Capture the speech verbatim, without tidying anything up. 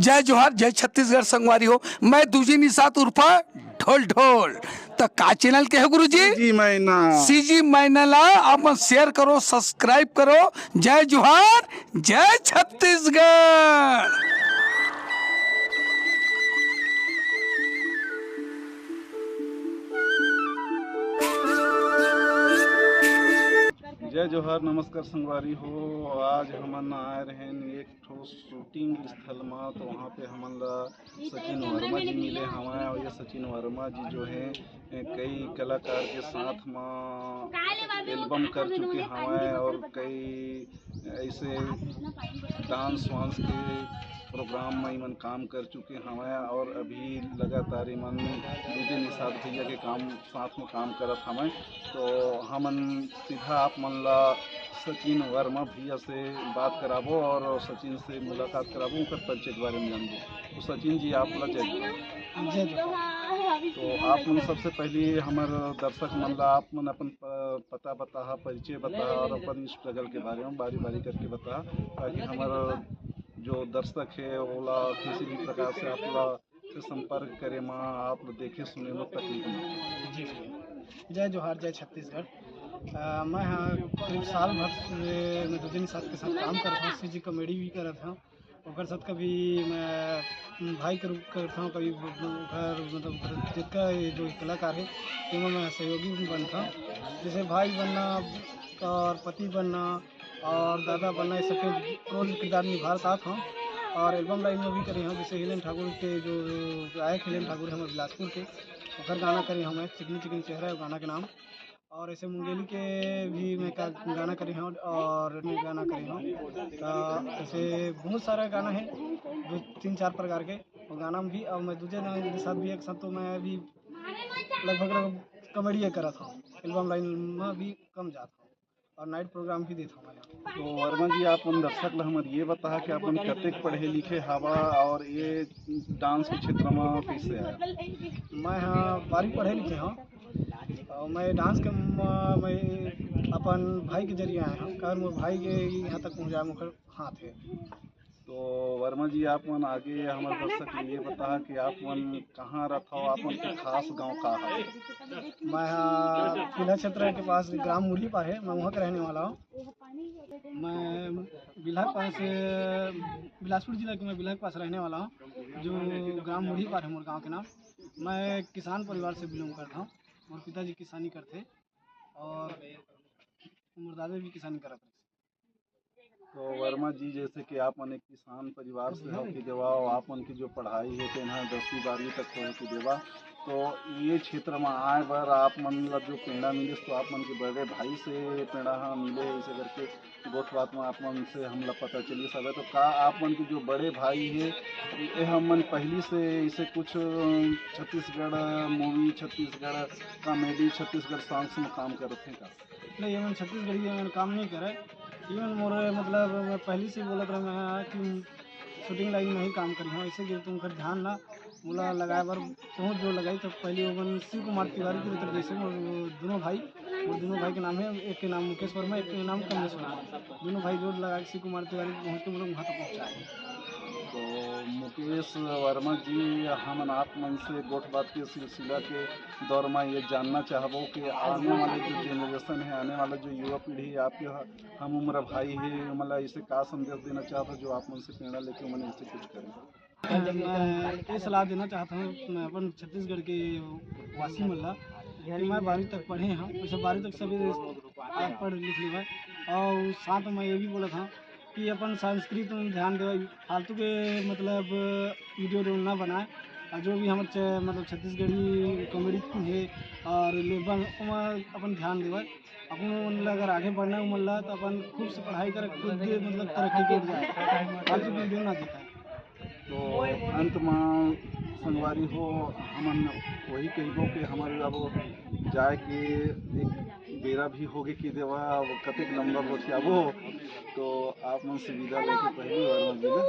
जय जोहार, जय छत्तीसगढ़ संगवारी हो। मैं दूजी निषाद उर्फा ढोल ढोल। त का चैनल के हो गुरुजी? जी मैना। सीजी मैना ला आप मन शेयर करो, सब्सक्राइब करो। जय जोहार, जय छत्तीसगढ़। जय जोहार, नमस्कार संगवारी हो। आज हमन आए रहेन एक ठो शूटिंग स्थल मा, तो वहाँ पे हमन ला सचिन वर्मा जी मिले हवंय। और ये सचिन वर्मा जी जो है, ए, कई कलाकार के साथ मा एल्बम कर चुके हवंय और कई ऐसे डांस वांस के प्रोग्राम में इमन काम कर चुके हवंय और अभी लगातार इमन दूजे निषाद भैया के काम, साथ में काम करत हवंय। तो हमन सीधा आप मन ला सचिन वर्मा भैया से बात कराबो और सचिन से मुलाकात कराबो, उनकर परिचय के बारे में जानबो। तो सचिन जी, आप ला जय जोहार। जय जोहार। तो आप मन सबसे पहले हमर दर्शक मन ला आप मन अपन प-, पता बताहा, परिचय बताहा और अपन स्ट्रगल के बारे में बारी बारी करके बताहा, ताकि हमर जो दर्शक है ओला किसी भी प्रकार से आप ला से संपर्क करे मा, आप ला देखे सुने मा तकलीफ ना हो। जी। जय जोहार, जय छत्तीसगढ़। अ, मैं ह करीब साल भर से मैं दूजे निषाद के साथ काम करत हूँ, सीजी कॉमेडी भी करत हूँ। ओकर साथ कभी मैं भाई के रूप करत हूँ, कभी घर, मतलब, घर जितना ये जो कलाकार है, तेमा मैं सहयोगी भी बनत हूँ। जैसे भाई बनना और पति बनना और दादा बनना, ये सबके रोल किरदार निभात आत हूँ। और एल्बम लाइन में भी करे हूँ, जैसे हिरेन ठाकुर के जो गायक हिरेन ठाकुर है हमर बिलासपुर के, ओकर गाना करे हूँ मैं, चिकनी चिकनी चेहरा है गाना के नाम। और ऐसे मुंगेली के भी मैं का गाना करे हूँ और मैं गाना करे हूँ। तो ऐसे बहुत सारा गाना है, दो तीन चार प्रकार के, वो गाना में भी। और मैं दूजे गाना के साथ भी एक साथ, तो मैं भी लगभग लगभग कॉमेडिए करत हूँ, एल्बम लाइन में भी कम जात हूँ और नाइट प्रोग्राम भी देत हूँ मैं। तो वर्मा जी, आप मन दर्शक ला हमर ये बताहा कि आप मन कतेक पढ़े लिखे हवा और ये डांस के क्षेत्र में कैसे आया? मैं हाँ बारहवीं पढ़े लिखे हूँ और मैं डांस के म-, मैं अपन भाई के जरिए आए हूँ, कारण मोर भाई के यहाँ तक पहुँचाए मोर हाथ है। तो वर्मा जी, आप मन आगे हमर दर्शक ल ये बताहा कि आप मन कहाँ रथव, आप मन के खास गांव का है? मैं हाँ बिल्हा क्षेत्र के पास ग्राम मुरही पार है, मैं वहाँ के रहने वाला हूँ। मैं बिल्हा के पास, बिलासपुर जिला के मैं बिल्हा के पास रहने वाला हूँ, जो ग्राम मुरही पार है मोर गांव के नाम। मैं किसान परिवार से बिलोंग करता हूँ। मोर पिताजी किसानी करथे और मोर दादा भी किसानी करत रहिस। तो वर्मा जी, जैसे कि आप मन एक किसान परिवार से हो कि देवा, और आप मन की जो पढ़ाई है तेन ह दसवीं बारहवीं तक हो कि देवा, तो ये क्षेत्र में आए बर आप मन ला जो प्रेरणा मिलिस, तो आप मन के बड़े भाई से प्रेरणा ह मिले है, इसे करके गोठ बात में आप मन से हमला पता चलिस हवे। तो का आप मन के जो बड़े भाई है, ये हमन पहली से इसे कुछ, अ, Chhattisgarh movie, Chhattisgarh comedy, Chhattisgarh songs में काम करत हैं का? नहीं, ये मन छत्तीसगढ़ी ये मन काम नहीं करे। ये मन मोर, मतलब, मैं पहली से बोलत रहे मैं कि शूटिंग लाइन में ही काम करी हूँ, ऐसे कि तुम कर ध्यान ना मोला लगाए बर बहुत जोर लगाई। तो पहले वो मन शिव कुमार तिवारी के भीतर जैसे मोर दोनों भाई, मोर दोनों भाई के नाम है, एक के नाम मुकेश वर्मा, एक के नाम कमलेश वर्मा। दोनों भाई जोर लगा के शिव कुमार तिवारी के पहुँच के, मतलब, वहाँ तक पहुँचाए। तो मुकेश वर्मा जी, हमन आप मन से गोठ बात के सिलसिला के दौर में ये जानना चाहबो कि आने वाले जो जनरेशन है, आने वाला जो युवा पीढ़ी है, आपके ह-, हम उम्र भाई है, मतलब, इसे का संदेश देना चाहता जो आप मन से प्रेरणा लेके मन ऐसे कुछ करें? मैं ये सलाह देना चाहता हूँ, मैं अपन छत्तीसगढ़ के वासी मन ला कि मैं बारहवीं तक पढ़े हूँ, वैसे बारहवीं तक सभी आप पढ़ लिख लेवे और साथ में ये भी बोला था कि अपन संस्कृत में ध्यान देवे, फालतू के, मतलब, वीडियो उडियो ना बनाए। और जो भी हमर च-, मतलब, छत्तीसगढ़ी कॉमेडी है और लेबन ओमा अपन ध्यान देवे। अपन मन ला अगर आगे बढ़ना है, उमन ला तो अपन खूब से पढ़ाई करे, खुद, मतलब, तरक्की कर जाए, फालतू के वीडियो ना देखाए। तो अंत में संगवारी हो, हमन वही कहिबो कि हमर अब जाए के एक बेरा भी होगे कि देवा, अब कतेक लंबा गोठियाबो। तो आप मन से विदा लेके पहली बार मन विदा।